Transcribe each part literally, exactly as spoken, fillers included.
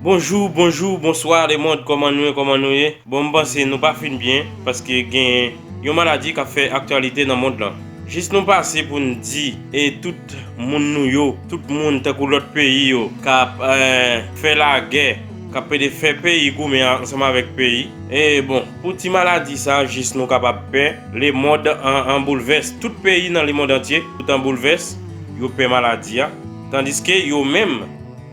Bonjou, bonjou, bonswa lemonn, kòman nou ye, kòman nou ye? Bon, m panse nou pa fin byen, paske gen yon maladi k ap fè aktyalite nan mond lan. Jis nou pase pou n di, e tout moun nou yo, tout moun tankou lòt peyi yo, k ap, eh, fè lagè, k ap pede fè peyi goumen ansanm avèk peyi. E bon, pou ti maladi sa, jis nou kapab pè, lemonn an, an boulvès. Tout peyi nan lemonn antye, tout an boulvès, yo pè maladi a. Tandiske yo menm,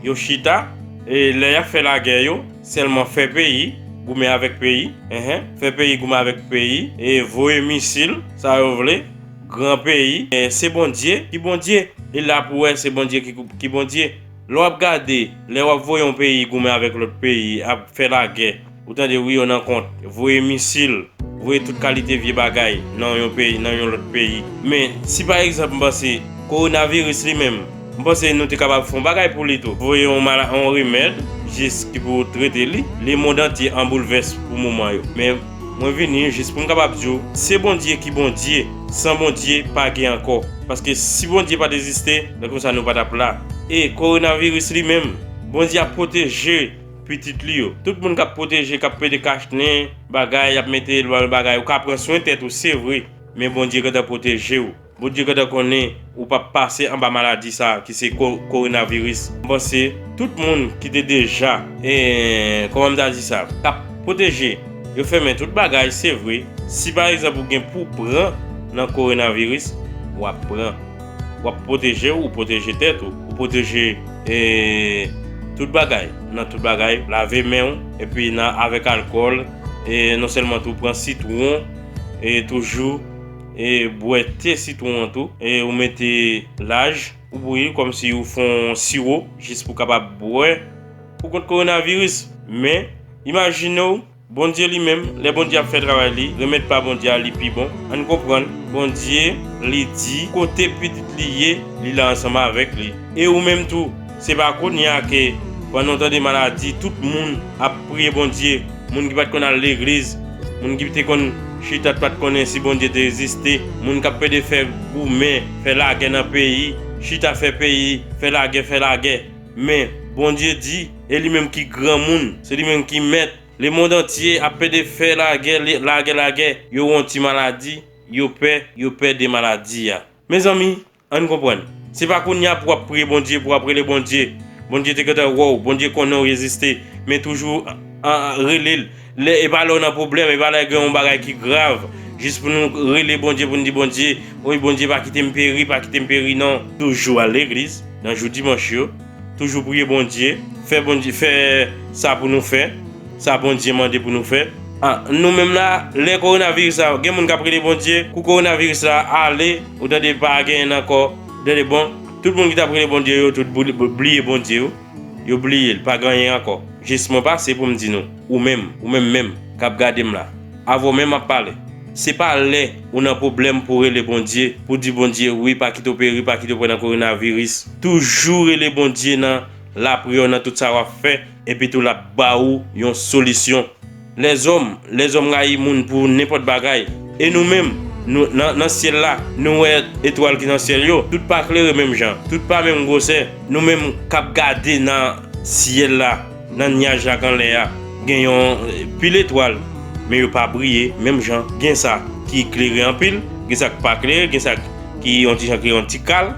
yo chita, e lè y ap fè lagè yo, sèlman fè peyi, goumen avèk peyi, enhen, fè peyi goumen avèk peyi, e voye misil, sa yo vle, gran peyi, e se Bondye ki Bondye, e la pou wè se Bondye ki, ki Bondye. Lè w ap gade, lè w ap voye yon peyi goumen avèk lòt peyi, ap fè lagè, ou tande wi yo nan kont, voye misil, voye tout kalite vye bagay nan yon peyi, nan yon lòt peyi. Men, si pa egzanp, m panse, kowonaviris li menm, m panse nou te kapab fè yon bagay pou li tou. Voye yon mala-, yon remèd, jis ki pou trete li. Lemonn antye an boulvès pou moman yo. Men, mwen vini jis pou m kapab di w, se Bondye ki Bondye, san Bondye pa gen ankò. Paske si Bondye pa t egziste, lè konsa nou pa t ap la. E kowonaviris li menm, Bondye ap pwoteje pitit li yo. Tout moun k ap pwoteje, k ap pede kachnen, bagay, ap mete lwa bagay, ou ka pran swen tèt ou, se vre, men Bondye gentan pwoteje w. Bondye gentan konnen ou p ap pase anba maladi sa a ki se ko-, kowonaviris. M panse tout moun ki te deja, e, kòman m ta di sa, k ap pwoteje, yo fèmen tout bagay, se vre. Si pa egzanp ou gen pou pran nan kowonaviris, w ap pran. W ap pwoteje w, ou pwoteje tèt ou, ou pwoteje, e, tout bagay, nan tout bagay, lave men w, epi nan, avèk alkòl, e non sèlman tou pran sitwon, e toujou, e bwè te sitwon an tou, e ou mete laj, ou bouyi l kòmsi ou fè yon siwo, jis pou kapab bwè, pou kont kowonaviris. Men, imajine w, Bondye li menm, lè Bondye ap fè travay li, remèt pa Bondye a li pi bon. Ann konprann, Bondye, li di, kote pitit li ye, li la ansanm avèk li. E ou menm tou, se pa kounye a ke, pandan w tande maladi, tout moun ap priye Bondye, moun ki pa t konn al legliz, moun ki te konn chita pa t konnen si Bondye te egziste, moun k ap pede fè goumen, fè lagè nan peyi, chita fè peyi, fè lagè, fè lagè. Men, Bondye di, e li menm ki granmoun, se li menm ki mèt. Lemonn antye ap pede fè lagè, lagè, lagè. Yo wè yon ti maladi, yo pè, yo pè de maladi a. Mezanmi, ann konprann. Se pa kounye a pou w ap priye Bondye, pou w ap rele Bondye. Bondye te gentan wè w, Bondye konnen w egziste, men toujou, a, a, rele l. Lè, e pa lè w nan pwoblèm, e pa lè gen yon bagay ki grav. Jis pou nou rele Bondye, pou n di Bondye, wi, Bondye, pa kite m peri, pa kite m peri, non. Toujou al legliz, nan jou dimanch yo. Toujou priye Bondye, fè Bondye, fè sa pou nou fè, sa Bondye mande pou nou fè. A, nou menm la, lè kowonaviris la, gen moun k ap rele Bondye, kou kowonaviris la ale, ou tande pa genyen ankò, ou tande bon, tout moun ki t ap rele Bondye yo, tout bou-, bou-, bliye Bondye yo, yo bliye l, pa genyen ankò. Jis mwen pase pou m di nou, ou menm, ou menm menm, k ap gade m la, avè w menm m ap pale. Se pa lè ou nan pwoblèm pou w rele Bondye, pou w di Bondye, wi, pa kite w peri, pa kite w pran nan kowonaviris. Toujou rele Bondye nan lapriyè w, nan tout sa w ap fè, epi tou l ap ba ou yon solisyon. Lèzòm, lèzòm rayi moun pou nenpòt bagay. E nou menm, nou, nan, nan syèl la, nou wè etwal ki nan syèl yo. Tout pa klere menm jan, tout pa menm gwosè. Nou menm k ap gade nan syèl la, nan nyaj la k anlè a, gen yon, eh, pil etwal, men yo pa briye menm jan. Gen sa ki klere anpil, gen sa k pa klere, gen sa ki yon ti jan, ki yon ti kal.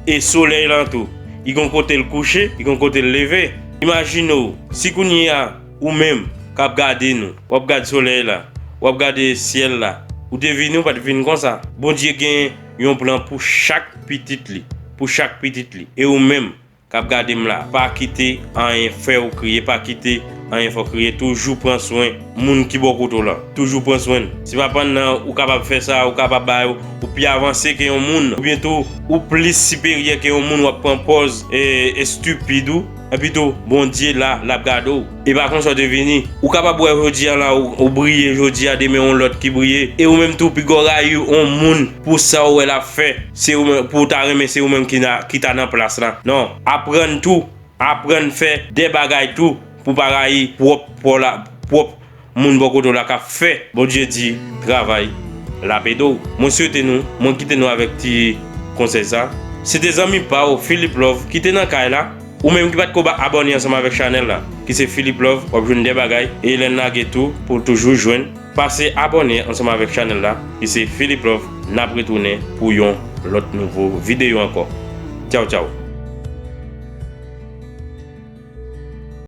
E solèy lan tou, li gon kote l kouche, li gon kote l leve. Imajine w, si kounye a, ou menm k ap gade nou, w ap gade solèy la, w ap gade syèl la, ou te vini, ou pa t vin konsa. Bondye gen yon plan pou chak pitit li, pou chak pitit li. E ou menm, k ap gade m la, pa kite anyen fè w kriye, pa kite anyen fè w kriye. Toujou pran swen moun ki bò kote w lan. Toujou pran swen l. Se pa pandan ou kapab fè sa, ou kapab bay, ou pi avanse ke yon moun, oubyen tou, ou plis siperyè ke yon moun, w ap pran pòz, e, estipid ou. Epi tou, Bondye la, l ap gade w. E pa konsa w te vini. Ou kapab wè jodi a la, ou, ou briye jodi a, demen yon lòt ki briye. E ou menm tou, piga w rayi yon moun pou sa w wè l ap fè. Se ou menm, pou w ta renmen, se ou menm ki na, ki ta nan plas la. Non, aprann tou, aprann fè de bagay tou, pou w pa rayi pwòp pa w la, pwòp moun bò kote w la k ap fè. Bondye di, travay, l ap ede w. Mwen swete nou, mwen kite nou avèk ti konsèy sa. Se te zanmi pa w, Philip Love, ki te nan kay la. Ou menm ki pa t ko ba-, abòne ansanm avèk chanèl la, ki se Philippe Love, w ap jwenn de bagay, e lè n lage tou, pou w toujou jwenn. Pase abòne ansanm avèk chanèl la, ki se Philippe Love. N ap retounen pou yon lòt nouvo videyo ankò. Tchaw, tchaw.